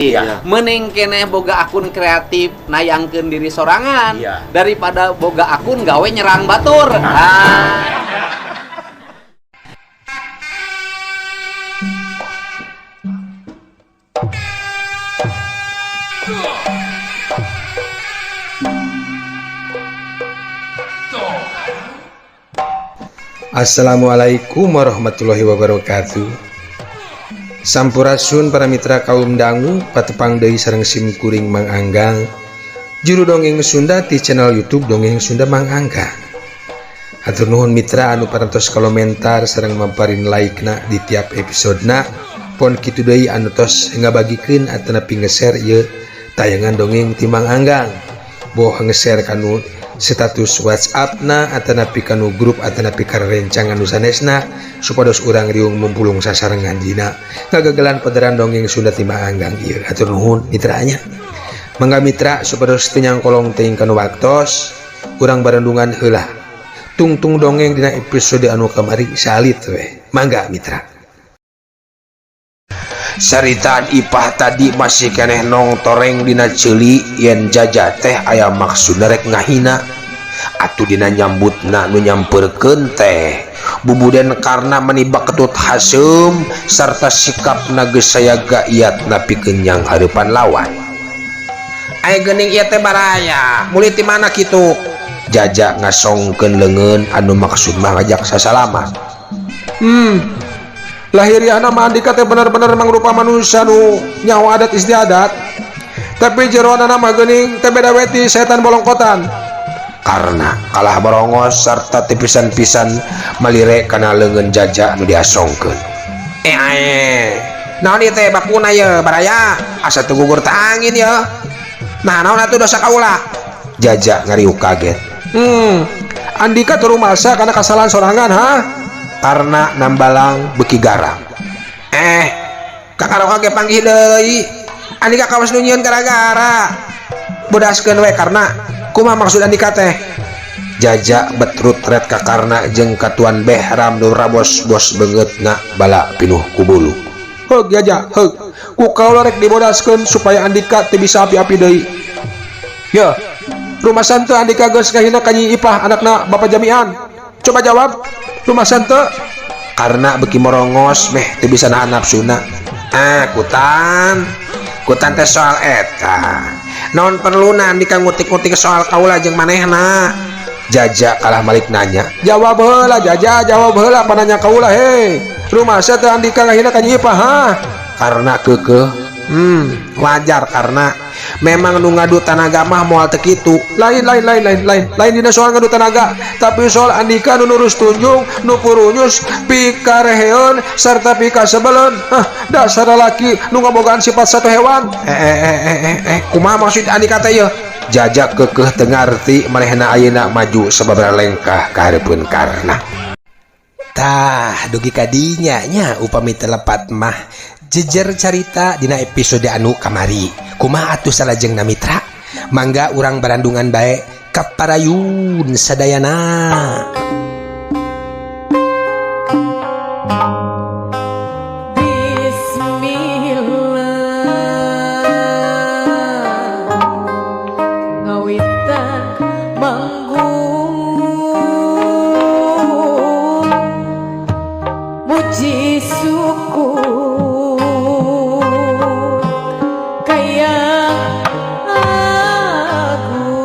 Iya. Mending keneh boga akun kreatif nayangkeun diri sorangan daripada boga akun gawe nyerang batur. Ah. Assalamualaikum warahmatullahi wabarakatuh. Sampurasun para mitra kaum dangu patepang deui sareng sim kuring Mang Anggang juru dongeng Sunda di channel YouTube Dongeng Sunda Mang Anggang. Hatur nuhun mitra anu parantos komentar sareng mamparin like-na di tiap episodena. Pon kitu deui anu tos ngabagikeun atanapi nge-share ieu tayangan dongeng ti Mang Anggang. Boh nge-share kanu status WhatsApp na atanapi kanu grup atanapi karencangan nu sanesna supados urang riung mumpulung sasarengan dina ngagagalan padaran dongeng Sunda ti Mang Anggang ieu. Hatur nuhun mitranya. Mangga mitra supados teu nyangkolong teuing kanu waktos urang barendungan heula tungtung dongeng dina episode anu kamari salit we. Mangga mitra. Caritaan Ipah tadi masih keneh nongtoreng dina ceuli yen Jaja teh aya maksudna rek ngahina atuh dina nyambutna nu nyamperkeun teh bubuden karena menibak ketut haseum sarta sikapna geus sayaga iatna pikeun nyang hareupan lawan. Aya geuning ieu teh baraya mulai ti mana kitu? Jaja ngasongkeun leungeun anu maksud mah ngajak sasalaman. Lahiriahna mah Andika teh bener-bener mangrupa manusia nu nyaho adat istiadat. Tapi jeroanana mah geuning teh beda we ti setan bolongkotan. Karena kalah borongos sarta tipisan-pisan malire kana leungeun Jaja nu diasongkeun. Naon ieu teh bakuna ye baraya asa teu gugur teh angin ye. Nah naon atuh dosa kaula? Jaja ngariuk kaget. Andika teu rumasa kana kasalahan sorangan ha? Karena nambalang beki garang. Kakaroka ge panggih deui. Andika kawas nu nyieun gara-gara. Bodaskeun we karena kumaha maksud Andika teh? Jaja betrut-ret ka Karna jeung ka Tuan Behram nu rabos-bos beungeutna bala pinuh ku bulu. Heug Jaja, heug. Ku kaula rek dibodaskeun supaya Andika teu bisa api-api deui. Yeuh, rumasan teu Andika geus ngahina ka Nyi Ipah anakna Bapak Jamian? Coba jawab. Rumasan teu? Karena beki morongos meh teu bisa nahan nafsuna. Kutan. Kutan teh soal eta. Naon perluna Andika ngutik-ngutik soal kaula jeung manehna? Jaja kalah malik nanya. Jawab heula Jaja, jawab heula pananya kaula he. Rumasa teu Andika ngahina ka Nyi Ipah ha? Karena keukeuh. Wajar karena memang nu ngadu tanaga mah moal teu kitu. Lain lain lain lain lain. Lain dina soal ngadu tanaga, tapi soal Andika nu nurus tunjung, nu purunyus, pikareheun sarta pikasebeleun. Hah, dasar lalaki nu ngabogaan sifat satu hewan. Kumaha maksud Andika teh yeuh? Jaja keukeuh teu ngarti manehna ayeuna maju sababaraha lengkah ka hareupeun Karna. Tah, dugi ka dinya nya upami teu lepat mah jejer carita dina episode anu kamari. Kumaha atuh salajengna mitra? Mangga urang barandungan bae kaparayun sadayana. Bismillah ngawitan manggung muji syukur kaya agung.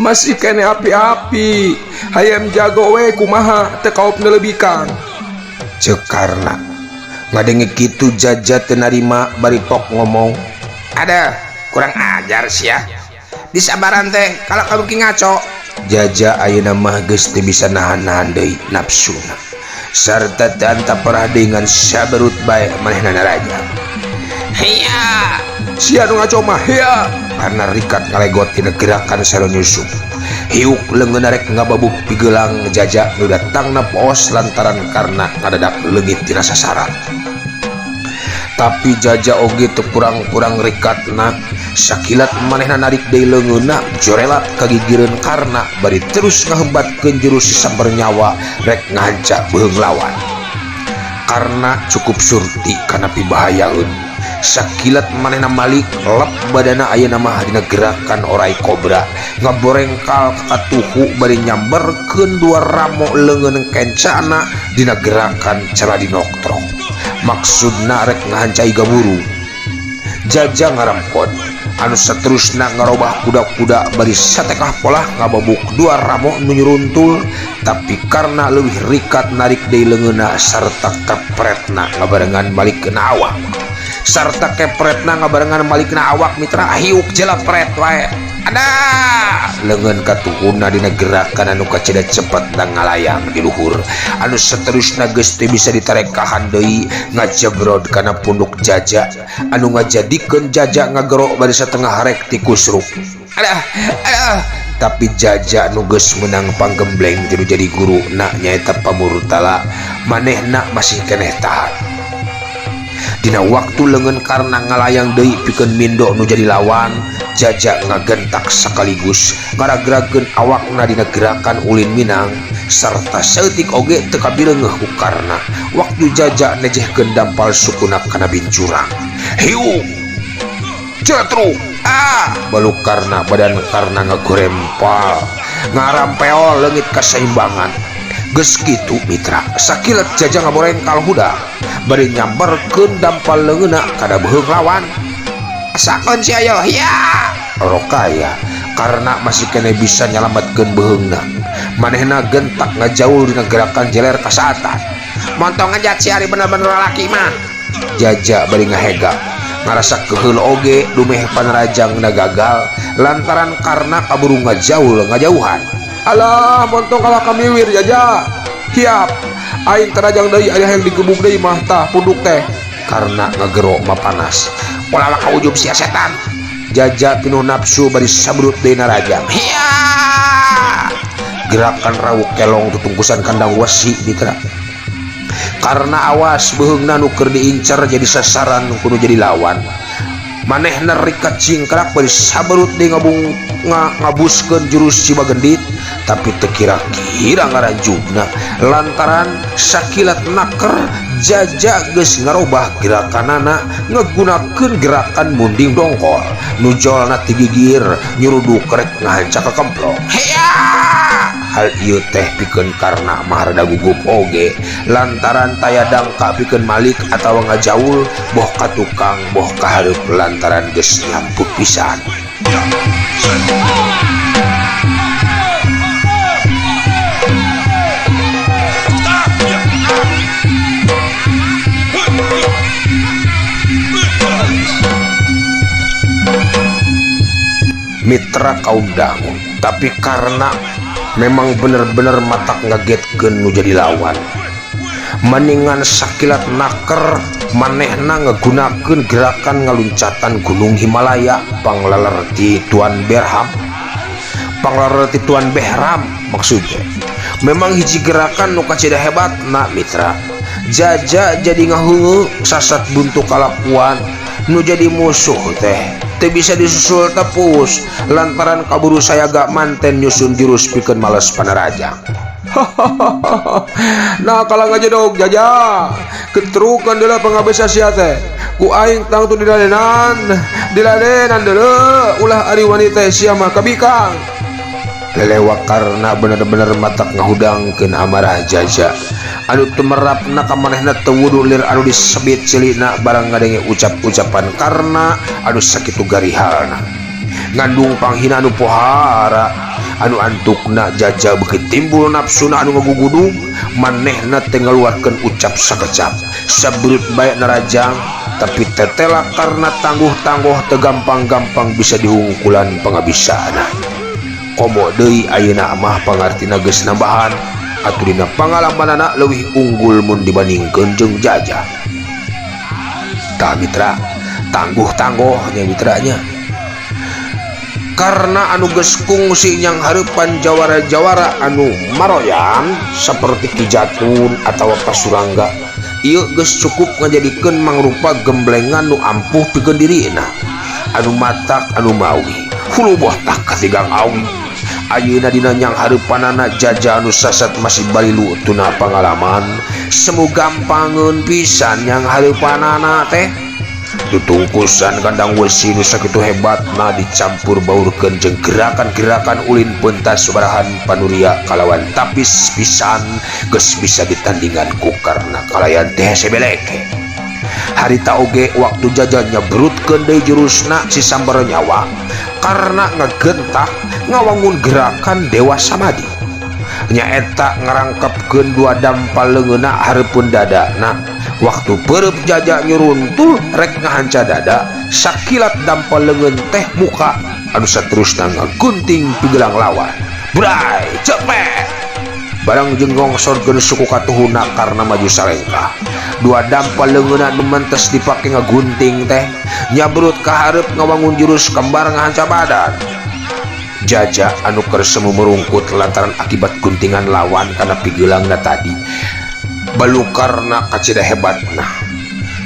Masih kene api-api hayam jago we kumaha teu kaop neulebikan. Ceuk Karna ngadenge kitu Jaja teu narima bari pok ngomong. Ada kurang ajar sia. Disabaran teh kalau kamu ki ngaco. Jaja ayeuna mah geus teu bisa nahan-nahan deui nafsuna. Sarta teu antaparah deui ngan saberut bae manehna narajang. Hiya! Sia nu ngaco mah hiya! Karena rikat ngalegot dina gerakan sero nyusup. Hiuk leungeun rek ngababuk pigelang Jaja nu datangna poos lantaran karena ngadadak leungit tina sasaran. Tapi Jaja oge teu kurang-kurang rikatna, sakilat manehna narik deui leungeunna jorelat kagigireun karna bari terus ngahebatkeun jurus si sambar nyawa rek ngahanca beuheung lawan. Karna cukup surti kana pibahayaeun. Sakilat manehna malik lep badana ayeuna mah dina gerakan orai kobra ngaborengkal ka katuhu bari nyamberkeun dua ramo leungeun kencana dina gerakan celadinoktrok. Maksudna rek ngahancai gaburu. Jaja ngarampon anu saterusna ngarobah kuda-kuda bari satekah polah ngababuk dua ramo nu nyuruntul, tapi karena leuwih rikat narik deui leungeunna sarta kepretna ngabarengan balik kana awak. Sarta kepretna ngabarengan balik kana awak mitra hiuk jelepret wae. Ada leungeun katuhuna dina gerakan anu kacida cepet dan ngalayang di luhur anu seterusna geus teu bisa ditarekahan deui ngajebrod kana punduk Jaja anu ngajadikeun Jaja ngagero bari satengah rek ti kusruk. Adah, adah. Tapi Jaja nu geus meunang panggembleng ti nu jadi guru na nyaeta Pamurtala manehna masih keneh tahan. Dina waktu leungeun karna ngalayang deui pikeun mindo nu jadi lawan, Jaja ngagentak sekaligus ngaragrageun awakna dina gerakan ulin minang sarta saeutik oge teu kabileungeuh ku karna waktu Jaja nejehkeun dampal sukuna kana bincurang. Hiu! Cetruk! Ah! Baluk karna badan karna ngagorempal ngarampeol leungit kasaimbangan. Geus kitu mitra, sakilat Jaja ngaborengkal huda bari nyamberkeun dampal leungeunna kana beuheung lawan. Asakeun si ayo hiya! Rokaya karena masih kene bisa nyalametkeun beuheungna. Manehna gentak ngajaul dina gerakan jeler kasaatan. Montong ngejat si ari bener-bener lalaki mah. Jaja bari ngahega ngarasa keheul oge dumeh panrajangna gagal lantaran karena kaburu ngajaul ngajauhan. Alah, montong kalah kamiwir Jaja. Hiap, aing terajang deui aya yang digebuk deui mah tah punduk teh. Karena ngagero mah panas. Ulah ka ujub sia setan. Jaja pinuh nafsu bari sabrut deui narajang. Hiya! Gerakan rawuk kelong tutungkusan kandang wesi mitra. Karena awas beuheungna nu keur diincer jadi sasaran kudu jadi lawan. Manehna rikat cingkrak bari saberut deui ngabuskeun jurus Cibagendit, tapi teu kira-kira ngarajubna lantaran sakilat naker Jaja geus ngarobah gerakanana ngagunakeun gerakan munding dongkol nu jolna ti gigir nyuruduk rek ngahanca ka kemplong. Hiya! Hal ieu teh pikeun karna mah rada gugup oge lantaran taya dangka pikeun malik atawa ngajaul boh ka tukang boh ka hareup lantaran geus nyamput pisan. Mitra kaum dangu, tapi karena memang bener-bener matak ngagetkeun nu jadi lawan. Maningan sakilat naker manehna ngagunakeun gerakan ngaluncatan Gunung Himalaya panglaler ti Tuan Berham. Panglaler ti Tuan Behram maksudnya. Memang hiji gerakan nu kacida hebat na mitra. Jaja jadi ngaheungeu sasat buntu kalakuan nu jadi musuh teh teu bisa disusul tepus lantaran kaburu saya gak manten nyusun jurus pikeun males panarajang. Nah kalau ngajedog Jaja ketrukan deula pangabesa sia teh ku aing tangtu diladenan diladenan deuleu ulah ari wanita sia mah kabikang. Lelewak karena bener-bener matak ngahudangkeun amarah Jaja anu tumerapna ka manehna teu wudu lir anu disebit ceulina barang ngadenge ucap-ucapan karena anu sakitu garihalna ngandung panghina anu pohara anu antukna Jaja beuki timbul nafsuna anu ngagugudug manehna teh ngaluarkeun ucap sakecap sabeut bae narajang tapi tetela karena tangguh-tangguh teu gampang-gampang bisa dihungkulan pangabisana. Komo deui ayeuna mah pangartina geus nambahan Atuh dina pangalamanana leuwih unggul mun dibandingkeun jeung Jaja. Tah mitra, tangguh-tangguh nya mitranya. Karena anu geus kungsi nyang hareupan jawara-jawara anu maroyan seperti Ki Jatun atawa Pasurangga, ieu geus cukup ngajadikeun mangrupa gemblengan nu ampuh pikeun dirina. Anu matak anu mawi, hulu botak katigang awi. Ayeuna dina nyang hareupanana Jaja anu sasat masih balilu tuna pangalaman, semu gampangeun pisan nyang hareupanana teh. Tutungkusan gandang wesi nu sakitu hebatna dicampur baurkeun jeung gerakan-gerakan ulin pentas sabarahan panuria kalawan tapis pisan geus bisa ditandingan ku Karna kalayan teh hese beleke. Harita oge waktu Jaja nyebrutkeun deui jurusna si sambar nyawa karena ngegentak ngawangun gerakan Dewa Samadi. Nyaeta ngarangkepkeun dua dampal leungeunna hareupeun dadana. Waktu perep Jaja nyuruntul rek ngahanca dada, sakilat dampal leungeun teh muka anu saterusna ngagunting pigelang lawan. Bray, cepet. Barang jeung ngongsorkeun suku katuhuna karena maju salengkah. Dua dampal leungeunna nu mentes dipake ngagunting teh nyabrut ka hareup ngawangun jurus kembar ngahanca badan. Jaja anu keur semu merungkut lantaran akibat guntingan lawan kana pigeulangna tadi balukarna kacida hebatna.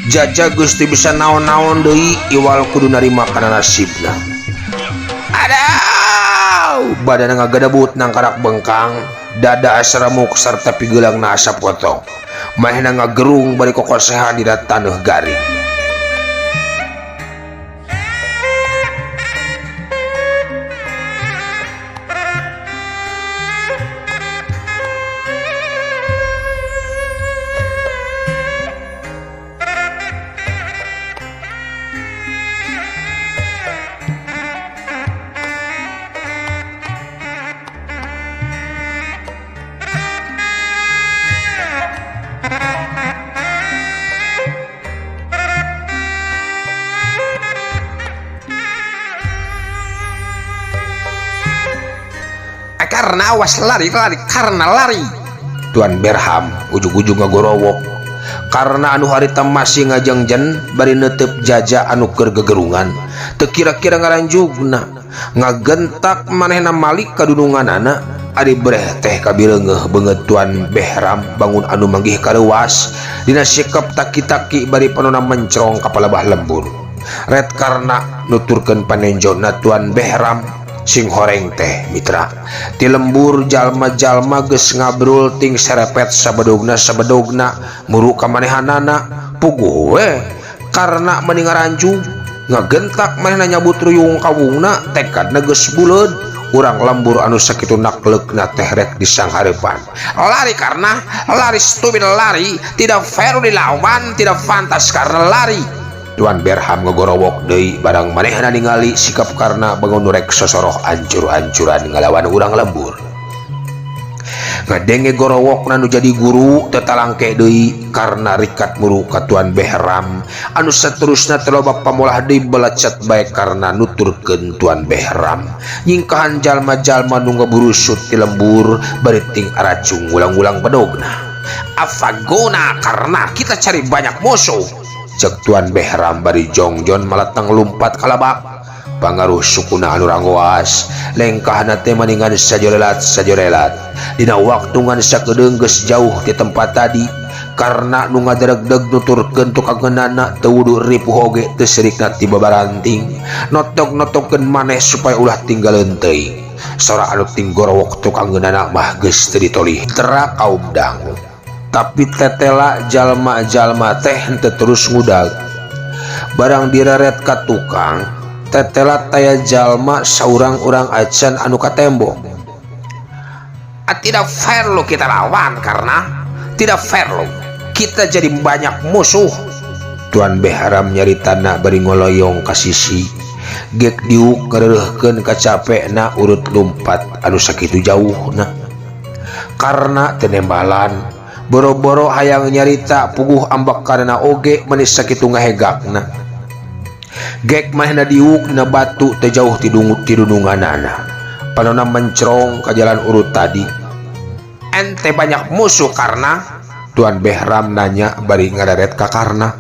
Jaja geus teu bisa naon-naon deui iwal kudu narima kana nasibna. Aduh, badanna ngagadebut nangkarak bengkang, dada asa remuk sarta pigeulangna asa potong. Manehna ngagerung bari kokosehan dina taneuh garing. Karena awas lari, lari, karena lari. Tuan Berham ujug-ujug ngagorowok. Karena anu harita masih ngajengjen bari neuteup Jaja anu keur gegerungan. Teu kira-kira ngaranjugna. Ngagentak manehna malik kadununganana. Ari breh teh kabileungeuh beungeut Tuan Behram bangun anu manggih kareuwas. Dina sikep taki-taki bari panona mencrong ka palebah lembur. Ret karena nuturkeun panenjona Tuan Behram sing horeng teh mitra. Ti lembur jalma-jalma geus ngabrul ting serepet sabedogna sabedogna muru ka manehanana puguh we karena meni ngaranjug ngagentak manehna nyabut ruyung kawungna tekadna geus buleud. Urang lembur anu sakitu nakleukna teh rek disanghareupan. Lari karena lari stupid lari, tidak fair dilawan, tidak pantas karena lari. Tuan Berham ngegorowok deui barang manehna ningali sikap karena bangun rek sosoroh ancur-ancuran ngalawan urang lembur. Ngadenge gorowokna nu jadi guru teu talangke deui karena rikat muru ka Tuan Behram anu saterusna teh loba pamolah deui belecet bae karena nuturkeun Tuan Behram. Nyingkahan jalma-jalma nu ngaburusut ti lembur bari ting aracung ngulang-ngulang bedogna. Afagona karena kita cari banyak musuh. Cek Tuan Behram bari jongjon malatang lumpat kalabak. Pangaruh sukuna anu ranggoas lengkahna teh maningan sajorelat sajorelat. Dina waktu ngan sakedeung geus jauh ti tempat tadi karena nu ngaderegdeg nuturkeun tukangeunana teu wudu ripuh oge teu sirikna ti babaranting. Notok-notokkeun maneh supaya ulah tinggaleun teuing. Sora anu tinggorowok tukangeunana mah geus teu ditolih tera kaum dangu. Tapi tetela jalma-jalma teh henteu terus ngudag. Barang direret ka tukang, tetela taya jalma saurang-urang acan anu katembok. Tidak fair lo kita lawan karena tidak fair lo. Kita jadi banyak musuh. Tuan Behram nyaritana bari ngoloyong ka sisi. Gek diuk ngareureurkeun kacapekna urut lumpat anu sakitu jauhna. Karena teu nembalan boro-boro hayang nyarita puguh ambek karena oge meuni sakitu ngahegakna. Gek manehna diuk dina batu teu jauh ti dununganana. Panona mencrong ka jalan urut tadi. Ente banyak musuh karena Tuan Behram nanya bari ngareret ka Karna.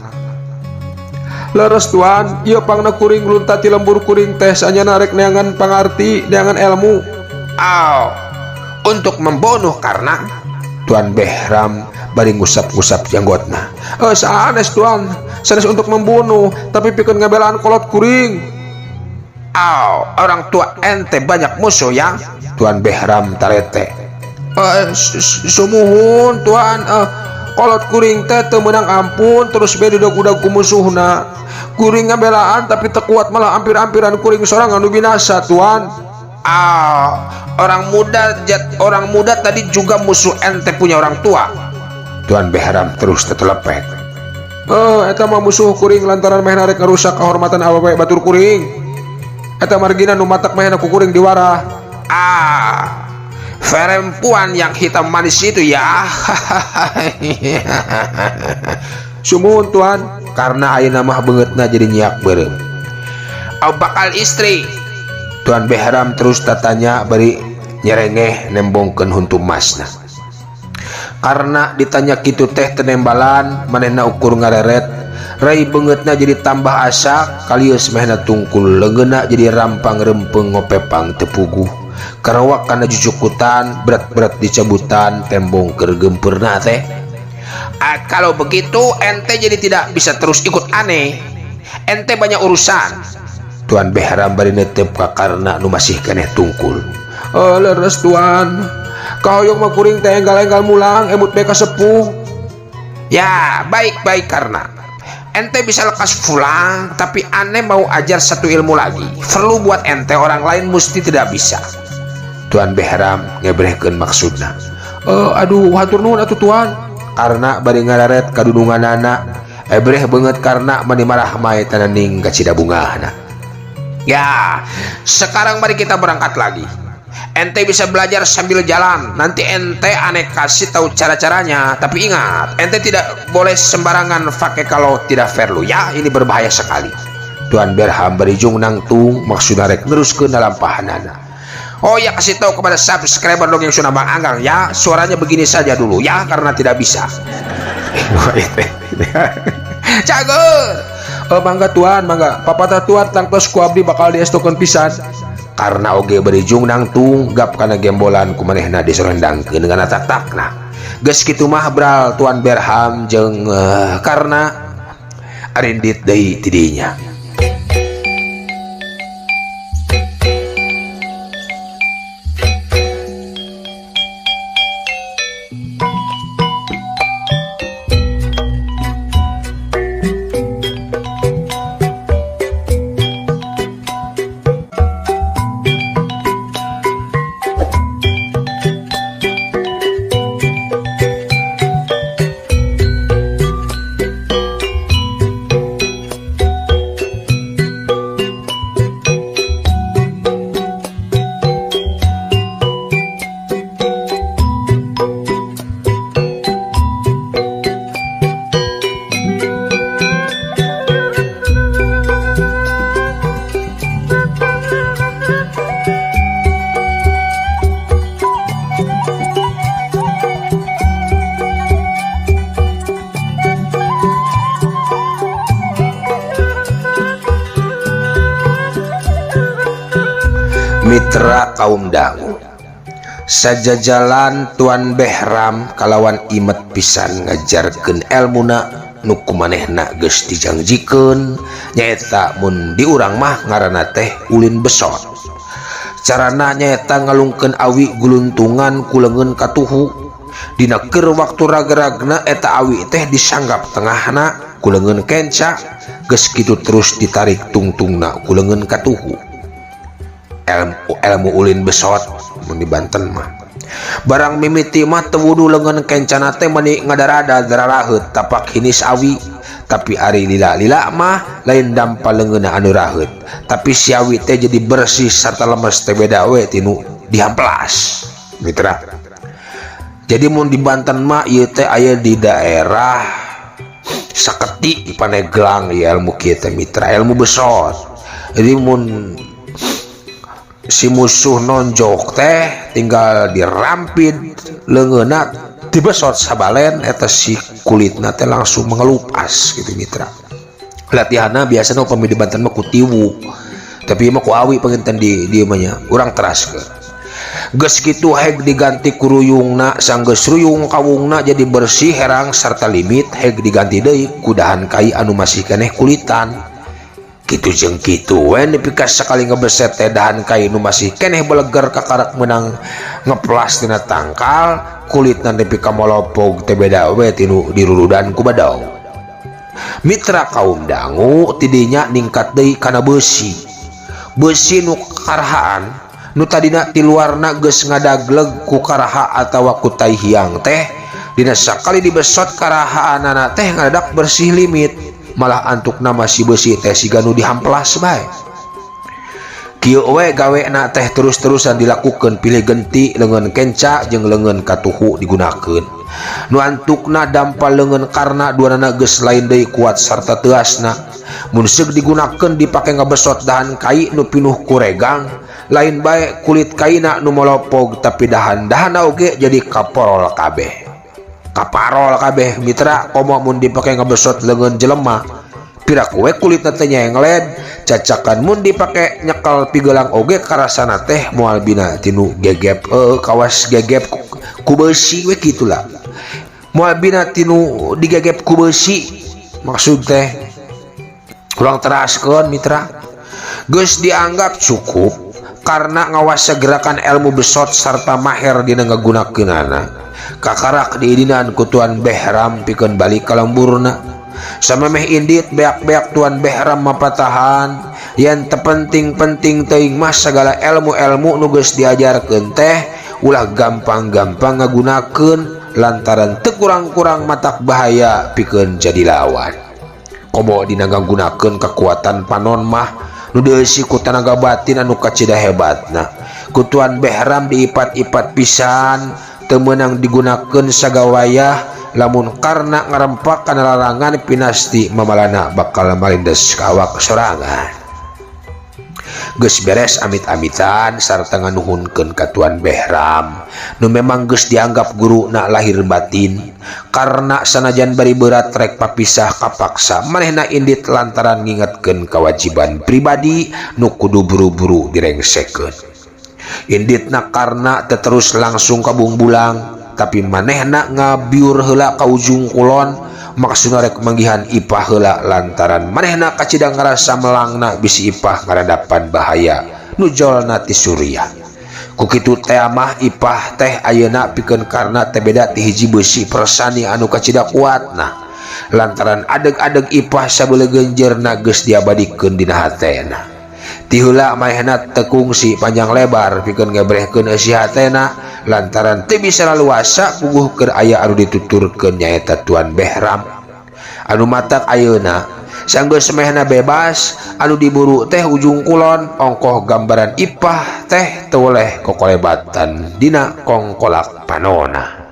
Leres tuan, ieu pangna kuring lunta ti lembur kuring teh sanyana rek neangan pangarti, neangan ilmu. Aw, untuk membunuh Karna? Tuan Behram bari ngusap-ngusap janggotna. Sanes tuan, sanes untuk membunuh, tapi pikeun ngabelaan kolot kuring. Aw, orang tua ente banyak musuh ya? Tuan Behram tarete. Sumuhun tuan, kolot kuring teh teu meunang ampun terus be diudag-udag ku musuhna. Kuring ngabelaan tapi teu kuat malah ampir-ampiran kuring sorangan nu binasa tuan. Ah, orang muda tadi juga musuh ente punya orang tua. Tuan Behram terus tetelepek. Eta mah musuh kuring lantaran meh narek ngarusak kehormatan awewe batur kuring. Eta margina nu matak mehna ku kuring diwarah. Ah, perempuan yang hitam manis itu ya. Sumuhun tuan, karena ayeuna mah beungeutna jadi nyiak beureum. Au bakal istri. Tuan Behram terus tatanya bari nyerengeh nembongkeun huntu masna. Karena ditanya kitu teh tenembalan manehna ukur ngareret, rai beungeutna jadi tambah asak, kalius mehna tungkul leungeunna jadi rampang rempeng ngopepang teu puguh. Karawak kana jujukutan berat-berat dicabutan tembong keur gempeurna teh. Ah, kalau begitu ente jadi tidak bisa terus ikut aneh. Ente banyak urusan. Tuan Behram bari netep ka Karna nu masih keneh tungkul. Leres tuan. Kahoyong mah kuring teh enggal-enggal mulang emut be ka sepuh. Ya, baik-baik Karna. Ente bisa lekas pulang, tapi aneh mau ajar satu ilmu lagi. Perlu buat ente, orang lain mesti tidak bisa. Tuan Behram ngebrehkeun maksudna. Aduh, hatur nuhun atuh tuan. Karena bari ngararet kadudunganana, ebreh beungeut Karna mani marah mae tananing kacida bungahna. Ya, sekarang mari kita berangkat lagi. Ente bisa belajar sambil jalan. Nanti ente aneh kasih tahu cara-caranya. Tapi ingat, ente tidak boleh sembarangan pakai kalau tidak perlu. Ya, ini berbahaya sekali. Tuan Berham berijung nangtung maksudna rek neruskeun lalampahanana. Oh ya, kasih tahu kepada subscriber dongeng Sunda Bang Anggang ya, suaranya begini saja dulu ya karena tidak bisa. Cager. Mangga tuan, mangga. Papatah tuan tangtos ku abdi bakal diestokeun pisan. Karena oge berijung nangtung gap kana gembolan ku manehna disorendangkeun dengan tak-takna. Geus kitu mah bral Tuan Berham jeung karena arindit deui ti dinya. Mitra kaum dangu sajajalan Tuan Behram kalawan imet pisan ngajarkeun elmuna nu kumanehna geus dijangjikeun nyaeta mun diurang mah ngaranna teh ulin besot. Carana nyaeta ngalungkeun awi guluntungan ku leungeun katuhu. Dina keur waktu ragragna eta awi teh disanggap tengahna ku leungeun kenca, geus kitu terus ditarik tungtungna ku leungeun katuhu. Ilmu ulin besot mun di Banten mah. Barang mimiti mah teu wudu leungeun kencana teh meuni ngadarada dararaheut tapak hinis awi, tapi ari lila-lila mah lain dampa leungeunna anu raheut, tapi si awi teh jadi bersih sarta lemes teh beda we tinu dihamplas mitra. Jadi mun di Banten mah ieu teh aya di daerah Saketi Paneglang ieu ilmu kieu teh mitra, ilmu besot. Jadi mun Si musuh nonjok teh tinggal dirampid leungeunna dibesot sabalen eta si kulitna teh langsung mengelupas gitu mitra. Latihanna biasana upami di Banten mah ku tiwu, tapi mah ku awi panginten di dieu mah nya urang teraskeun. Geus kitu heg diganti ku ruyungna, sanggeus ruyung kawungna jadi bersih herang sarta limit heg diganti deui ku dahan kai anu masih keneh kulitan. Kitu jeung kitu we nepi ka sakali ngebeset teh dahan kai nu masih keneh beleger kakarak meunang ngeplas tina tangkal kulitna nepi ka molopog teh beda we tinu dirurudan ku badau. Mitra kaum dangu tidinya ningkat deui kana beusi. Beusi nu karahaan nu tadina ti luarna geus ngadagleg ku karaha atawa ku tai hiang teh dina sakali dibesot karahaanana teh ngadadak bersih limit, malah antukna masih beusi teh siga nu dihamplas bae. Kieu we gawena teh terus-terusan dilakukeun pilih genti leungeun kenca jeung leungeun katuhu digunakeun. Nu antukna dampal leungeun karna duanana geus lain deui kuat sarta teuasna. Mun seuk digunakeun dipake ngabesot dahan kai nu pinuh ku regang, lain bae kulit kaina nu molopog tapi dahan-dahanna oge jadi kaporol kabeh. Kaparol kabeh mitra komo mun dipake ngebesot leungeun jelema. Piraku we kulitna teh nyengled, cacakan mun dipake nyekel pigelang oge karasana teh moal bina tinu gegep, kawas gegep ku beusi we kitulah. Moal bina tinu digegep ku beusi maksud teh. Urang teraskeun mitra. Geus dianggap cukup karena ngawasa gerakan ilmu besot sarta maher dina ngagunakeunana. Kakarak diidinan ku Tuan Behram pikeun balik ka lemburna. Samemeh indit beak-beak Tuan Behram mapatahan yen teu penting-penting teuing mah sagala ilmu-ilmu nu geus diajarkeun teh ulah gampang-gampang ngagunakeun lantaran teu kurang-kurang matak bahaya pikeun jadi lawan. Komo dina ngagunakeun kekuatan panon mah nu dieusi ku tanaga batin anu kacida hebatna. Ku Tuan Behram diipat-ipat pisan teu meunang digunakeun sagawayah lamun karna ngarempak kana larangan pinasti mamalana bakal malindes ka awak sorangan. Geus beres amit-amitan sarta nganuhunkeun ka Tuan Behram nu memang geus dianggap guruna lahir batin karena sanajan bari berat rek papisah kapaksa manehna indit lantaran ngingetkeun kewajiban pribadi nu kudu buru-buru direngsekeun. Inditna karna terus langsung ka Bungbulang tapi manehna ngabiur heula ka ujung kulon maksudna rek manggihan Ipah heula lantaran manehna kacida ngarasa melangna bisi Ipah ngaradapan bahaya nu jolna ti Suriah. Ku kitu teh mah Ipah teh ayeuna pikeun karna teh beda ti hiji beusi persani anu kacida kuatna lantaran adeg-adeg Ipah sabeulegenjeurna geus diabadikeun dina hatena. Ti heula manehna teu kungsi panjang lebar pikeun ngebrehkeun eusi hatena lantaran teu bisa laluasa puguh keur aya anu dituturkeun nyaeta Tuan Behram anu matak ayeuna sanggeus mehna bebas anu diburu teh ujung kulon ongkoh gambaran Ipah teh teu weleh kokolebatan dina kongkolak panona.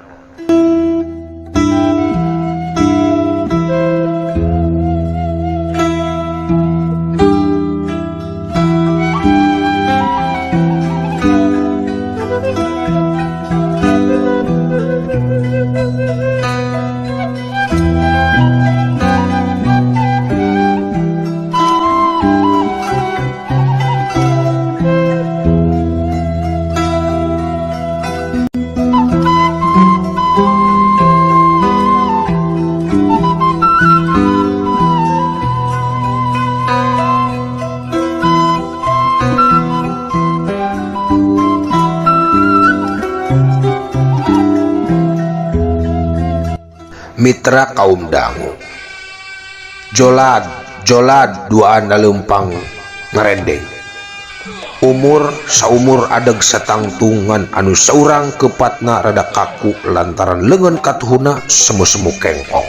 Mitra kaum dangu jolad jolad duaan lempang ngerendeng umur saumur adeg satangtungan anu saurang kepatna rada kaku lantaran leungeun katuhuna semu-semu kengkong.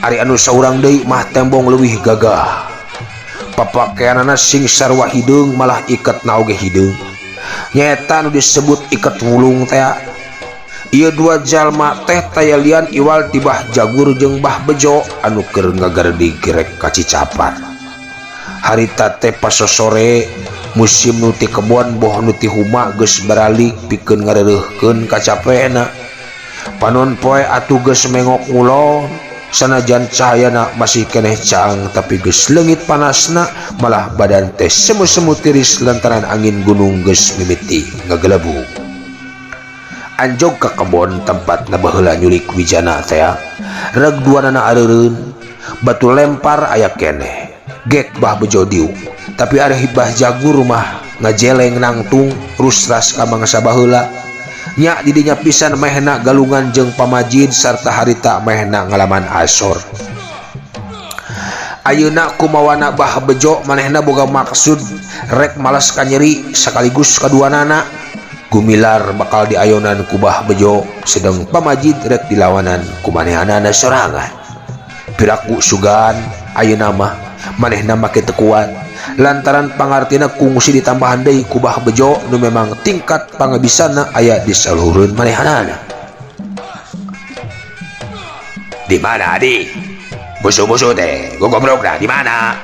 Ari anu saurang deui mah tembong leuwih gagah, papakeanana sing sarua hideung malah iketna oge hideung, nyaeta nu disebut iket wulung teh. Ieu dua jalma teh tayalian iwal ti Bah Jagur jeung Bah Bejo anu keur ngagardi gerek ka Cicapat. Harita teh pasosore musim nu ti kebon boh nu ti huma geus baralik pikeun ngareureurkeun kacapena. Panon poe atuh geus mengok ngulon, sanajan cahayana masih keneh caang tapi geus leungit panasna, malah badan teh semu-semu tiris lantaran angin gunung geus mimiti ngagelebug. Anjog ka kebon tempat na baheula nyulik wijana teh, reg duanana areureun, batu lempar aya keneh. Gek Bah Bejo diuk, tapi ari Bah Jagur mah ngajeleng nangtung rusras ka mangsa baheula. Nya didinya pisan mehna galungan jeung pamajid sarta harita mehna ngalaman asor. Ayeuna kumawana Bah Bejo manehna boga maksud rek malas ka nyeri sekaligus kaduanana. Gumilar bakal diayonan ku Bah Bejo sedang pamajid rek dilawanan ku manehanana sorangan. Piraku sugan ayeuna mah manehna make teu kuat lantaran pangartina kungsi ditambahan deui ku Bah Bejo nu memang tingkat pangabisana aya di saluhureun manehanana. Di mana adi? Musuh-musuh teh gogobrokna di mana?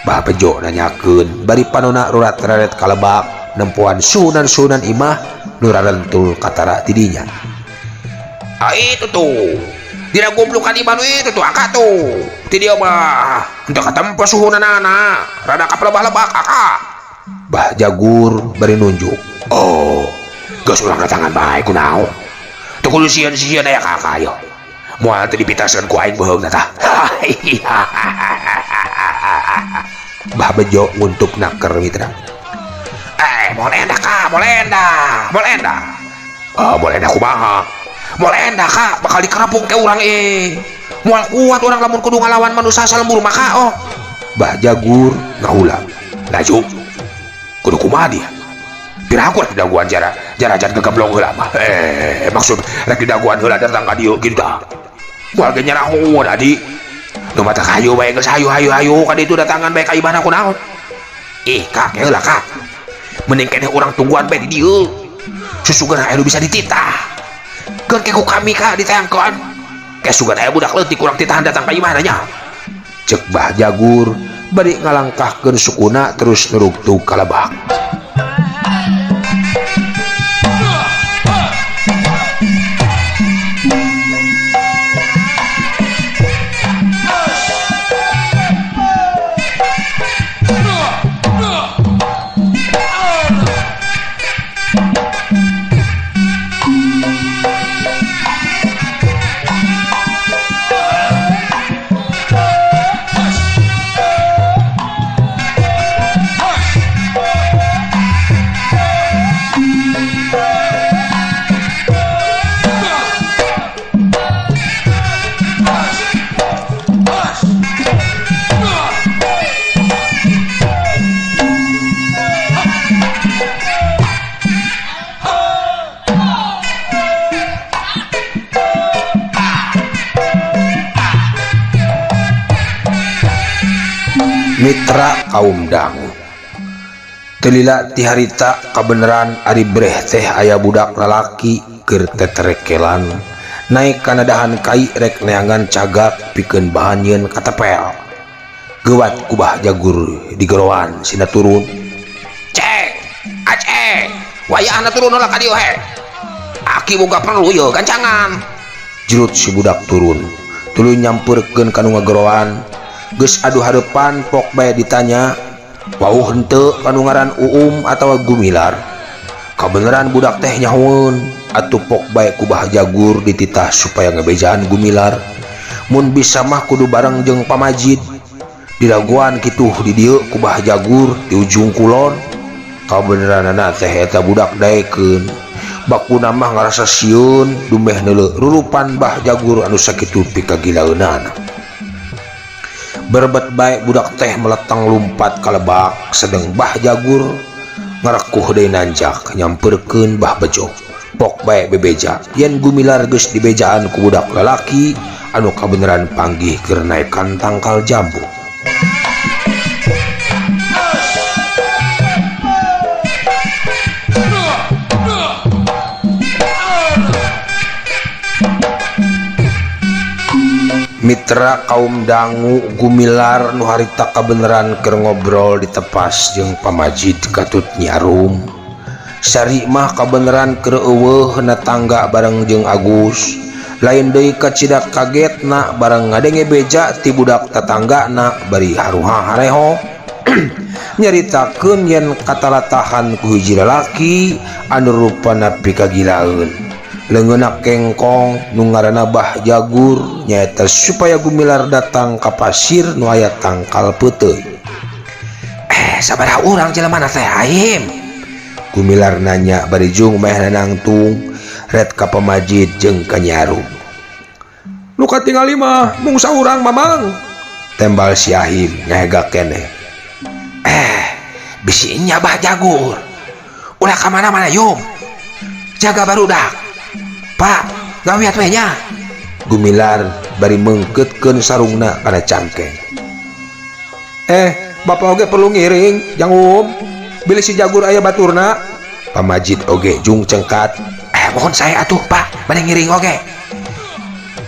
Bah Bejo nanyakeun bari panona rurat-raret kalebak nempoan suhunan-suhunan imah nu rarentul katara tidinya. Ah itu tuh dina gomblokan imah nu itu tuh angkat tuh ti dieu mah henteu katempo suhunanana rada kapelebah-lebak aka. Bah Jagur bari nunjuk. Oh geus urang datangan bae kunaon teu kudu sieun-sieun aya ka aya moal teu dipitaskeun ku aing beuheungna tah. Bah Bejo nguntup naker mitra. Mol endah ka, mol endah, mol endah. Oh, mol endah kumaha? Mol endah ka, bakal dikerapung ke urang Moal kuat urang lamun kudu ngalawan manusia salembur maka oh. Bah Jagur ngahulang. Laju. Kudu kumaha dia? Piraku rek didaguan jara jarajan gegeblong heula mah. Maksud rek didaguan heula datang ka dieu kitu tah. Moal ge nyarahoan adi. Nu mata hayu bae geus hayu hayu hayu ka ditu datangan bae ka imahna kunaon. Ih, kak, heula kak. Mending keneh urang tungguan bae di dieu. Susugan aya nu bisa dititah. Keun ke ku kami kak ditayangkeun. Ke sugan aya budak leutik urang titahan datang ka imahna nya. Ceuk Bah Jagur bari ngalangkahkeun sukuna terus nurugtug ka lebak. Mitra kaum dangu telila ti harita kabeneran ari breh teh aya budak lalaki keur teterekelan naik kana dahan kai rek neangan cagak pikeun bahan yeun katepel. Geuwat ku Bah Jagur digeroan sina turun. Ceng aceng wayahna turun heula ka dieu he. Aki boga perlu ieu gancangan. Jerut si budak turun tuluy nyampeurkeun ka nu ngageroan. Geus adu hareupan pok bae ditanya wauh henteu kanu ngaran Uum atawa Gumilar. Kabeneran budak teh nyahoeun atuh pok bae ku Bah Jagur dititah supaya ngebejaan Gumilar. Mun bisa mah kudu bareng jeung pamajid. Dilaguan kitu di dieu ku Bah Jagur di ujung kulon. Kabeneranana teh eta budak daekeun. Bakuna mah ngarasa sieun dumeh neuleuh rurupan Bah Jagur anu sakitu pikagilaeunana. Berbet bae budak teh meletang lumpat ka lebak sedeng Bah Jagur ngarekuh deui nanjak nyampeurkeun Bah Bejo. Pok bae bebeja yen Gumilar geus dibejaan ku budak lalaki anu kabeneran panggih keur naekan tangkal jambu. Mitra kaum dangu Gumilar nu harita kabeneran keur ngobrol di tepas jeung pamajid katut Nyi Arum. Sari mah kabeneran keur euweuh na tangga bareng jeung Agus. Lain deui kacida kagetna bareng ngadenge beja ti budak tatanggana bari haruha hareho. Nyaritakeun yen katalatahan ku hiji lalaki anu rupana pikagilaeun. Leungeunna kengkong nu ngaranna Bah Jagur nyaeta supaya Gumilar datang ka pasir nu aya tangkal peuteuy. Sabaraha urang jelema teh Ahim? Gumilar nanya bari jung meh nangtung ret ka pamajid jeung ka Nyi Arum. Nu katingali mah mung saurang Mamang, tembal si Ahim ngahegak keneh. Bisi nya Bah Jagur. Ulah ka mana-mana yum. Jaga barudak. Pak, gawiat we nya. Gumilar bari meungkeutkeun sarungna kana cangkeng. Bapak oge perlu ngiring, jang um. Bilih si Jagur aya baturna. Pamajid oge jung cengkat. Mohon saya atuh, Pak, bade ngiring oge.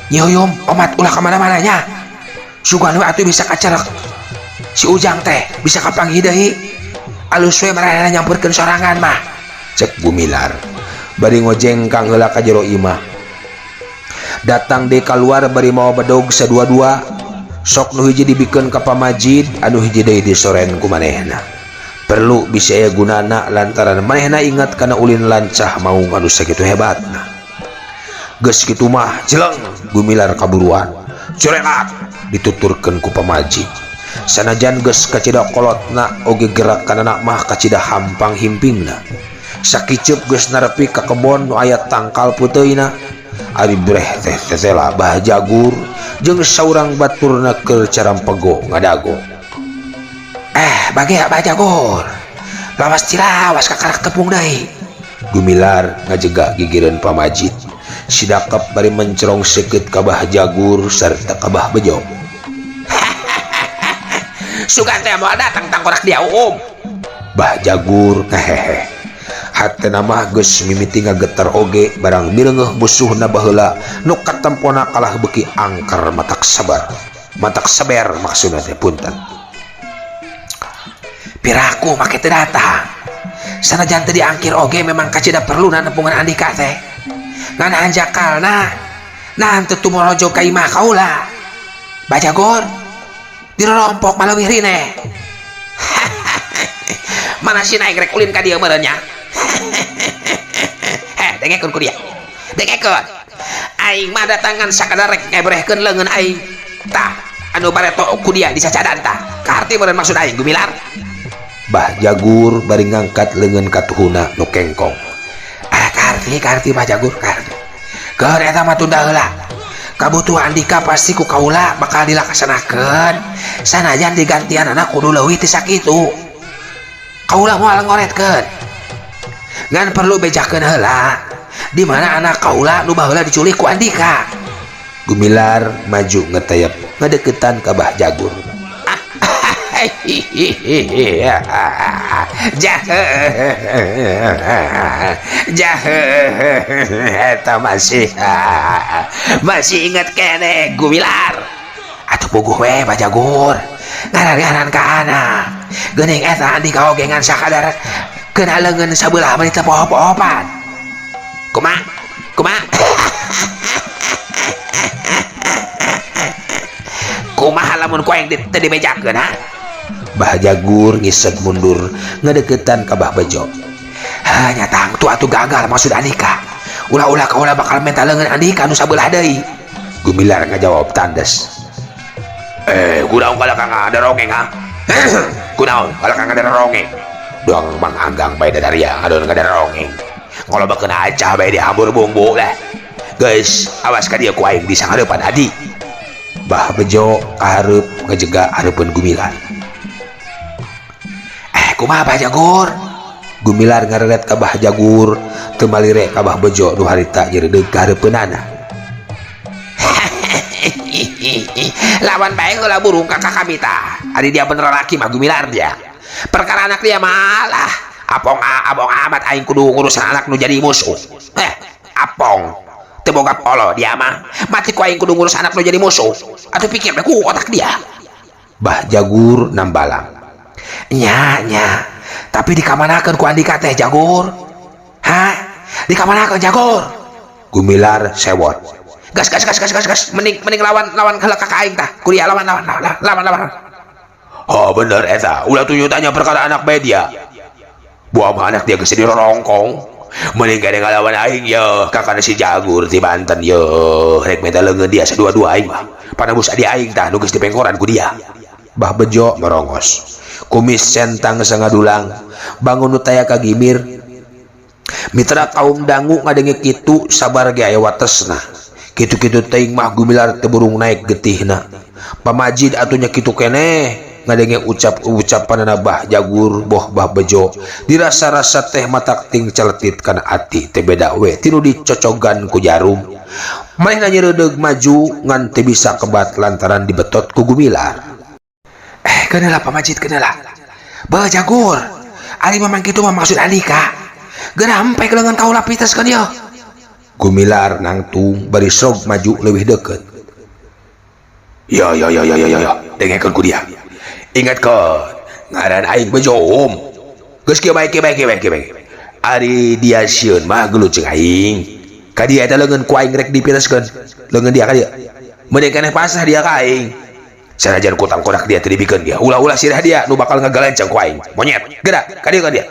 Nyi Uyum, omat ulah ka mana-mana nya. Sugan we atuh bisa kacerek. Si Ujang teh bisa kapanggih deui. Alus we maranehna nyamperkeun sorangan mah. Cek Gumilar. Bari ngojengkang heula ka jero imah. Datang deui kaluar bari mawa bedog sadua-dua. Sok nu hiji dibikeun ka pamajid, anu hiji deui disoren ku manehna. Perlu bisa aya gunana lantaran manehna ingat kana ulin lancah maung anu sakitu hebatna. Geus kitu mah jeleng Gumilar kaburuan. Curekat dituturkeun ku pamajid. Sanajan geus kacida kolotna oge gerakanana mah kacida hampang himpingna. Sakiceup geus narepi ka kebon nu aya tangkal peuteuyna. Ari breh teh tetela Bah Jagur jeung saurang baturna keur carampego ngadago. Bage Bah Jagur. Lawas cilawas kakarak tepung deui. Gumilar ngajega gigireun pamajid. Sidakep bari mencerong seukeut ka Bah Jagur sarta ka Bah Bejo. Sugan teh moal datang tangkorak dia um. Bah Jagur ngahehe. Hatena mah geus mimiti ngageter oge barang mireungeuh musuhna baheula nu katempona kalah beuki angker matak sabar. Matak saber maksudna teh punten. Piraku make teu datang. Sanajan teu diangkir oge memang kacida perluna nepungan Andika teh. Ngan hanjakalna nah teu tumorojo ka imah kaula. Bah Jagur dirorompok maleuwih rine. Mana si naik rek ulin ka dieu meureun nya. Dengekeun ku dia. Dengekeun. Aing mah datangan sakadar rek ngebrehkeun leungeun aing. Tah, anu bareto ku dia dicacadan tah. Kaharti meureun maksud aing Gumilar. Bah Jagur bari ngangkat leungeun katuhuna nu kengkong. Kaharti Bah Jagur, kaharti. Keur eta mah tunda heula. Kabutuhan Andika pasti ku kaula bakal dilaksanakeun. Sanajan digantianana kudu leuwih ti sakitu. Kaula moal ngoretkeun. Ngan perlu bejakeun heula. Di mana anak kaula nu baheula diculik ku Andika. Gumilar maju ngetayap ngadeukeutan ka Bah Jagur. Jah eta masih inget keneh Gumilar. Atuh puguh we Bah Jagur. Ngaran-ngaran ka anak. Geuning eta Andika oge ngan sakadar kena leungeun sabelah mah teu poho-pohopan. Kumaha? Kumaha? Kumaha lamun ku aing teu dibejakeun ha? Bah Jagur ngiseg mundur ngadeukeutan ka Bah Bejo. Ha nya tangtu atuh gagal maksud Andika. Ulah-ulah kaula bakal menta leungeun Andika nu sabelah deui. Gumilar ngajawab tandes. Kunaon kalah kang ada rongeng ha? Kunaon kalah kang ada rongeng? Doang Mang Anggang bae dadaria ngadon ngadarongeng. Ngolobekeun acah bae dihambur bumbu lah. Guys, awas ka dieu ku aing di sangareupan adi. Bah Bejo kahareup ngajega hareupeun Gumilar. Kumaha Bah Jagur? Gumilar ngareret ka Bah Jagur, teu malire ka Bah Bejo nu harita nyeredeug ka hareupeunana. Lawan bae heula burung kakak kami tah. Ari dia bener laki mah Gumilar dia. Perkara anak dia malah apong abong amat aing kudu ngurusan anak nu jadi musuh. Apong. Teu boga polo dia mah. Mati ku aing kudu ngurus anak nu jadi musuh. Atuh pikir we ku otak dia. Bah Jagur nambalang. Nya nya. Tapi dikamanakeun ku Andika teh Jagur? Hah? Dikamanakeun Jagur? Gumilar sewot. Gas gas gas gas gas gas. Mending mending lawan lawan heula ka aing tah. Ku dia lawan lawan lawan lawan lawan. Oh bener eta, ulah tuh tanya perkara anak bae dia. Buah mah anak dia geus dirorongkong. Mending kene ngalawan aing ye, kakana si Jagur ti Banten ye. Rek minta leungeun dia sadua-dua aing mah. Panabus adi aing tah nu geus dipengkoran ku dia. Bah Bejo merongos. Kumis centang sangadulang, bangun nu taya kagimir. Mitra kaum dangu ngadenge kitu sabar ge aya watesna. Kitu-kitu teuing mah Gumilar teu burung naik getihna. Pamajid atunya kitu keneh ngadenge ucap-ucapanana Bah Jagur boh Bah Bejo. Dirasa-rasa teh matak ting celetit kana ati teh beda we tinu dicocogan ku jarum. Manehna nyereudeg maju ngan teu bisa kebat lantaran dibetot ku Gumilar. Keuneulah Pamajid keuneulah. Bah Jagur, ari mamang kitu mah maksud Andika. Geura hempek leungeun kaula piteskeun ieu. Gumilar nangtung bari sok maju leuwih deukeut. Ya ya ya ya ya ya, dengekeun ku dia. Ingatkeun, ngaran aing Bejo um. Geus kieu bae kieu bae kieu bae kieu bae. Ari dia sieun mah gelut jeung aing. Ka dia eta leungeun ku aing rek dipiteskeun. Leungeun dia ka dia. Mending keneh pasrah dia ka aing. Sanajan ku tangkorak dia teu dibikeun dia. Ulah-ulah sirah dia nu bakal ngagalenceng ku aing. Monyet, geura ka dieu ka dia.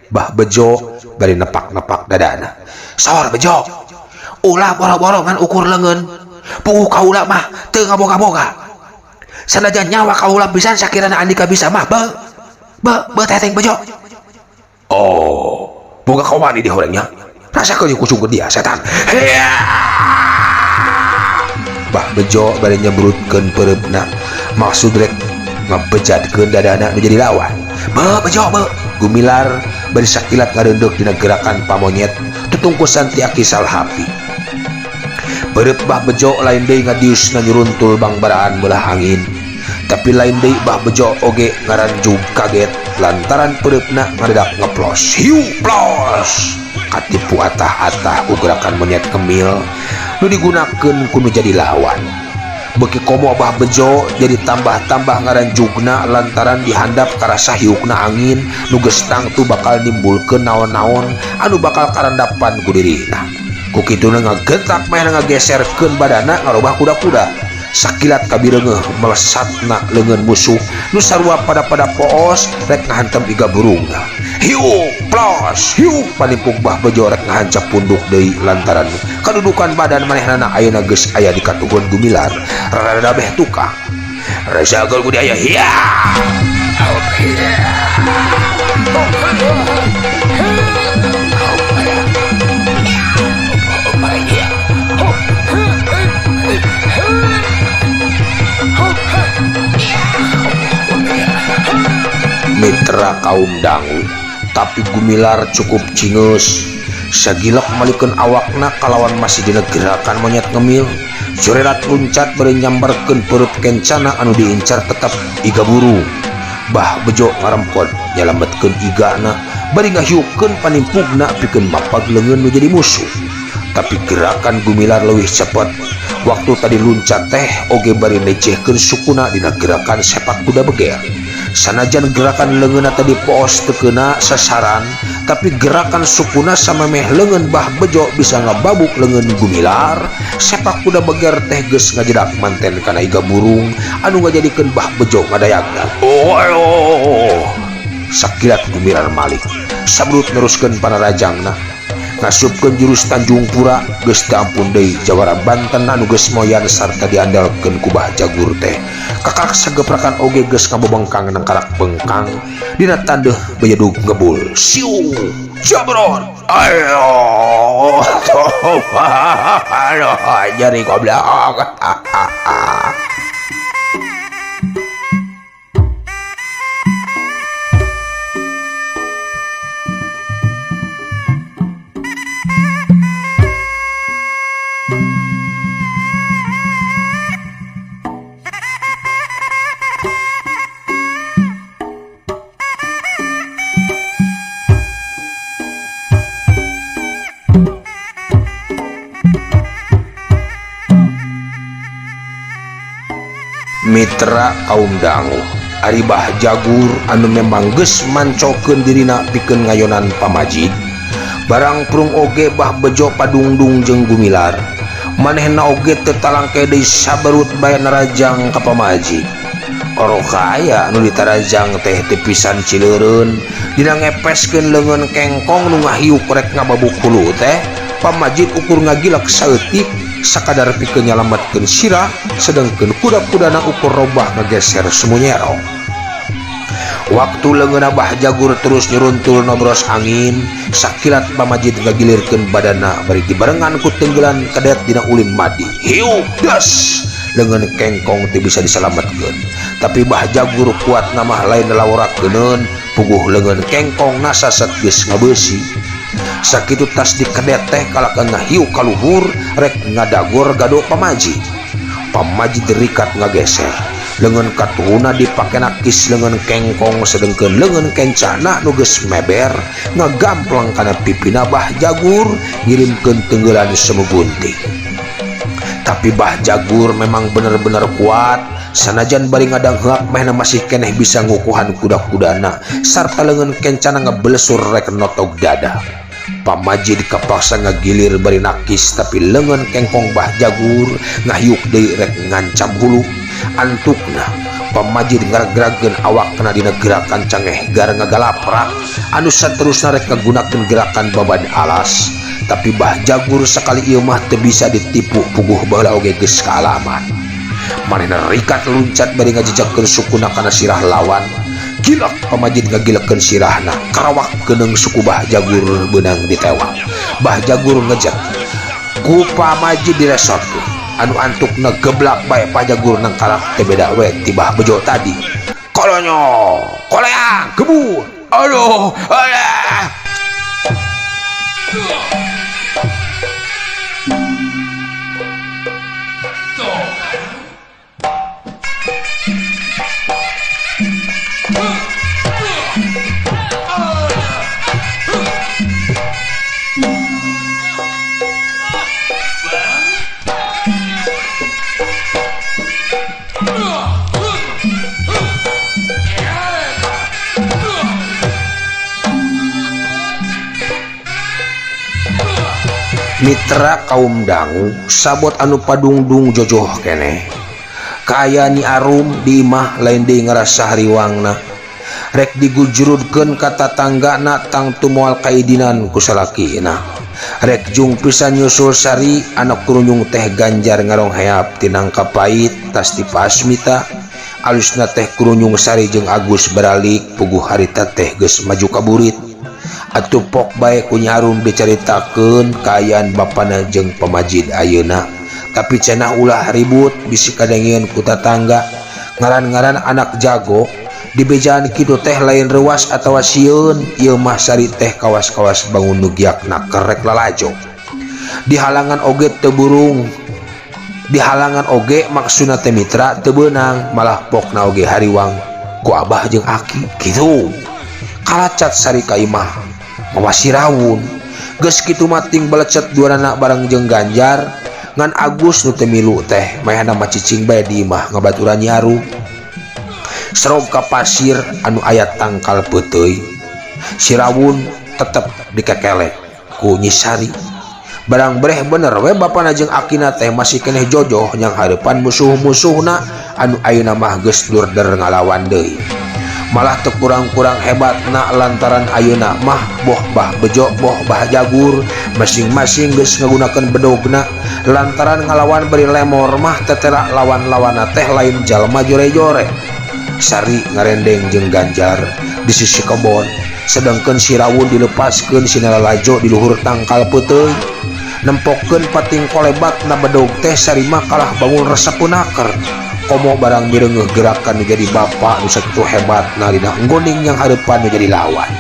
Bah Bejo bari nepak-nepak dadana. Sor Bejo. Ulah boro-boro ngan ukur leungeun. Puguh kaula mah teu ngaboga-boga. Sanajan nyawa kaula pisan sakirana Andika bisa mah be be be teteng Bejo. Oh, boga kawani di horengnya. Rasakeun kucung ke dia setan. Hea! Bah Bejo bari nyebrutkeun peureupna. Maksud rek ngabejadkeun dadana nu jadi lawan. Be Bejo be. Gumilar bari sakilat ngareundeuh dina gerakan pamonyet tutungkusan ti Aki Salhapi. Peureub Bah Bejo lain deui ngadiusna nyuruntul bangbaraan beulah angin. Tapi lain deui Bah Bejo oge ngaranjug kaget lantaran peureupna ngadedak ngeplos. Hiu plos. Katipu atah-atah ku gerakan monyet kemil nu digunakeun ku nu jadi lawan. Beuki komo Bah Bejo jadi tambah-tambah ngaranjugna lantaran dihandap karasa hiukna angin nu geus tangtu bakal nimbulkeun naon-naon anu bakal karandapan ku dirina. Ku kituna ngagentak meh ngageserkeun badana ngarobah kuda-kuda. Sakilat kabireungeuh melesatna leungeun musuh nu sarua pada-pada poos rek ngahantem iga burungna. Hiu plos hiu panimpuk Bah Bejo rek ngahancap punduk deui lantaran kadudukan badan manehnana ayeuna geus aya di katuhun Gumilar. Rada beh tukang. Rasakeun ku dia hiya. Mitra kaum dangu, tapi Gumilar cukup cingeus. Sagilek malikeun awakna kalawan masih dina gerakan monyet ngemil. Surerat luncat bari nyambarkeun peureub kencana anu diincar tetep iga burung. Bah Bejo ngarempot nyalametkeun igana bari ngahiukeun panimpugna pikeun mapag leungeun nu jadi musuh. Tapi gerakan Gumilar leuwih cepet. Waktu tadi luncat teh oge bari necehkeun sukuna dina gerakan sepak kuda beger. Sanajan gerakan leungeunna tadi poos teu keuna sasaran, tapi gerakan sukuna samemeh leungeun Bah Bejo bisa ngababuk leungeun Gumilar. Sepak kuda beger teh geus ngajedak manten kana iga burung anu ngajadikeun Bah Bejo ngadayagna. Oh, sakilat Gumilar malik sabrut neruskeun panarajangna. Ngasupkeun jurus Tanjung Pura geus teu ampun deui jawara Banten anu geus moyan sarta diandalkeun ku Bah Jagur teh. Kakak sageprakan oge geus ngabobengkang nangkarak bengkang dina tandeuh bejedug ngebul. Siu jabron. Ayo. Aduh, jari goblok. Mitra kaum dangu, Ari Bah Jagur anu memang geus mancokeun dirina pikeun ngayonan pamajid. Barang prung oge Bah Bejo padungdung jeung gumilar. Manehna oge teu talangke deui sabarut bae narajang ka pamajid. Oroka aya nu ditarajang teh teu pisan cileureun, dina ngepeskeun leungeun kengkong nu ngahiuk rek ngababuk hulu teh, pamajid ukur ngagilak saeutik sakadar pikeun nyalametkeun sirah, sedengkeun kuda-kudana ukur robah ngageser sumunyerong. Waktu leungeun Bah Jagur terus nyuruntul nobros angin, sakilat pamajid ngagilirkeun badana bari dibarengan ku tenggelan kadet dina ulin madi. Hiu das! Leungeun kengkong teu bisa disalametkeun. Tapi Bah Jagur kuat namah lain lawarakeun, puguh leungeun kengkong nasasat geus ngabeusi. Sakitu tas dikedet teh kalakan ngahiu kaluhur rek ngadagor gado pamajid. Pamajid rikat ngageser. Leungeun katuhuna dipake nakis leungeun kengkong sedengkeun leungeun kencana nu geus meber ngagamplang kana pipina Bah Jagur ngirimkeun tenggelan semugunting. Tapi Bah Jagur memang bener-bener kuat, sanajan bari ngadangheak mehna masih keneh bisa ngukuhan kuda-kudana sarta leungeun kencana ngebelesur rek notog dada. Pamajid kapaksa ngagilir bari nakis tapi leungeun kengkong Bah Jagur ngahiuk deui rek ngancam hulu. Antukna pamajid ngagragkeun awakna dina gerakan cangeh gar ngagalaprak anu saterusna rek ngagunakeun gerakan babad alas. Tapi Bah Jagur sakali ieu mah teu bisa ditipu puguh baheula oge geus kaalaman. Manehna rikat luncat bari ngajejakkeun sukuna kana sirah lawan. Gilak pamajid ngagilekeun sirahna, karawak keuneng suku Bah Jagur beunang ditewak. Bah Jagur ngejet ku pamajid diresotkeun. Anu antukna geblak bae Pak Jagur nangkalak teu beda we ti Bah Bejo tadi. Kolonyo, koleang, gebur. Aduh, alah. Mitra kaum dangu sabot anu padungdung jojoh keneh. Kaya Nyi Arum di imah lain deui ngarasa hariwangna. Rek digujurudkeun ka tatanggana tangtu moal kaidinan ku salakina. Rek jung pisan nyusul Sari anak kurunyung teh Ganjar ngarongheap tinangka pait tas ti Pasmita. Alusna teh kurunyung Sari jeung Agus baralik puguh harita teh geus maju ka burit. Atuh pok bae ku Nyi Arum dicaritakeun kaayaan bapana jeung pamajid ayeuna. Tapi cenah ulah ribut bisi kadengeun ku tatangga. Ngaran-ngaran anak jago dibejaan kitu teh lain reuas atawa sieun, ieu mah Sari teh kawas-kawas bangun nu giakna kerek lalajo. Dihalangan oge teu burung, dihalangan oge maksudna teh mitra teu beunang, malah pokna oge hariwang ku abah jeung aki kitu. Kalacat Sari ka imah mawa sirawun. Geus kitu mah ting belecet duanana bareng jeung Ganjar. Ngan Agus nu teu milu teh mayana mah cicing bae di imah ngabaturan Nyi Arum. Serog ka pasir anu aya tangkal peuteuy. Sirawun tetep dikekelek ku Nyi Sari. Barang breh bener we bapana jeung akina teh masih keneh jojoh nyang hareupan musuh-musuhna anu ayeuna mah geus durder ngalawan deui. Malah teu kurang-kurang hebatna lantaran ayeuna mah boh Bah Bejo boh Bah Jagur masing-masing geus ngagunakeun bedogna lantaran ngalawan bari lemor mah tetera lawan-lawanna teh lain jalma jore-jore. Sari ngarendeng jeung Ganjar di sisi kebon, sedangkeun Sirawun dilepaskeun sinalalajo di luhur tangkal peuteuy. Nempokeun pating kolebat na bedog teh Sari mah kalah bangun resep naker. Komo barang mireungeuh gerakan nu jadi bapa nu sakitu hebatna dina nggoning yang hareupan nu jadi lawan.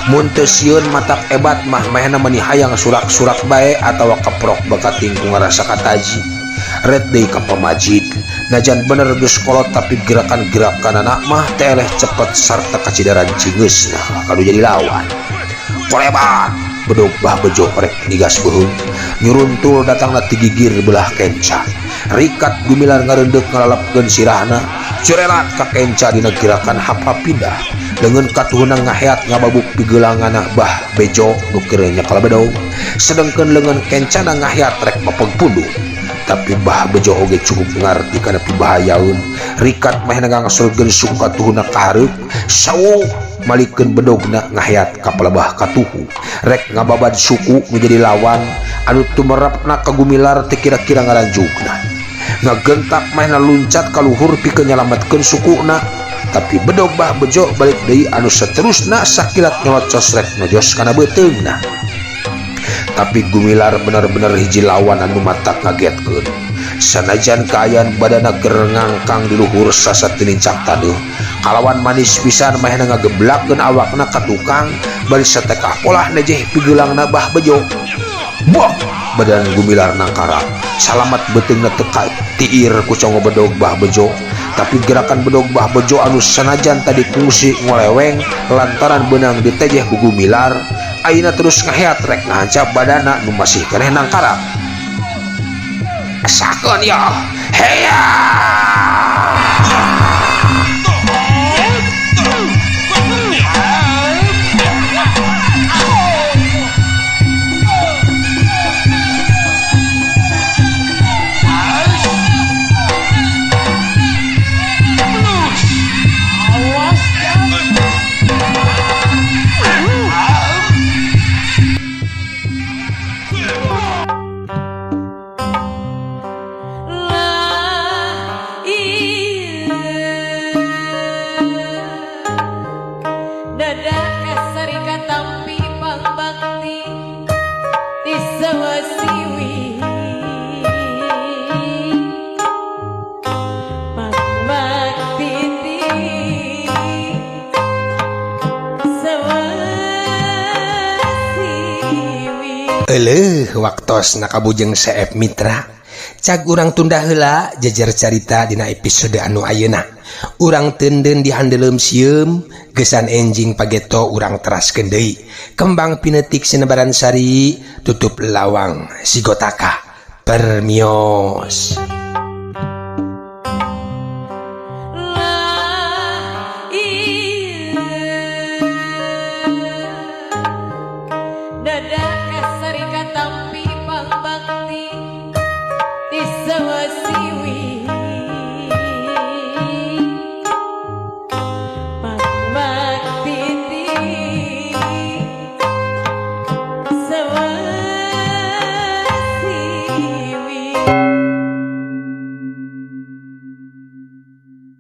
Mun teu sieun matak ebat mah manehna meni hayang surak-surak bae atawa keprok bakating ku ngarasa kataji. Red deui ka pamajid, najan bener geus kolot tapi gerakan-gerakanana mah teleh cepet sarta kacidaran cingeusna kanu jadi lawan. Kolebat bedog Bah Bejo rek nigas beuheung, nyuruntul datangna ti gigir belah kenca. Rikat Gumilar ngareundeuh ngalalapkeun sirahna curelat ka Kenca dina gerakan hap-hap pindah leungeun katuhuna ngaheat ngababuk pigeulangana Bah Bejo nu keur nyekal bedog sedengkeun leungeun Kencana ngaheat rek mapeg pundung. Tapi Bah Bejo oge cukup ngarti kana pibahayaeun. Rikat mah ngangsulkeun suku katuhuna ka hareup sawo malikeun bedogna ngaheat ka palebah katuhu rek ngababad suku nu jadi lawan anu tumerepna ka Gumilar teu kira-kira ngaranjugna. Ngagentak mahna luncat ka luhur pikeun nyalametkeun sukuna. Tapi bedog Bah Bejo balik deui anu saterusna sakilat nyolocos rek nojos kana beuteungna. Tapi Gumilar bener-bener hiji lawan anu matak ngagetkeun. Sanajan kaayaan badana keur ngangkang di luhur sasat tinincak taneuh. Kalawan manis pisan mahna ngageblakeun awakna ka tukang bari satekah polah nejeh pigeulangna Bah Bejo. Bok! Badan Gumilar nangkarak. Salamat beuteungna teu katiir ku congo bedog Bah Bejo. Tapi gerakan bedog Bah Bejo anu sanajan tadi kungsi ngoleweng lantaran beunang ditejeh ku Gumilar, ayeuna terus ngaheat rek ngahancap badana nu masih keneh nangkarak. Sakeun ya. Heya! Eleuh waktos nakabujeng seep mitra. Cag urang tunda heula jejer carita dina episode anu ayeuna. Urang teunden di handeuleum sieum gesan enjing pageto urang teraskeun deui. Kembang pinetik sinebaran sari tutup lawang sigotaka permios. Dadah kasari katampi pangbakti ti sawasi.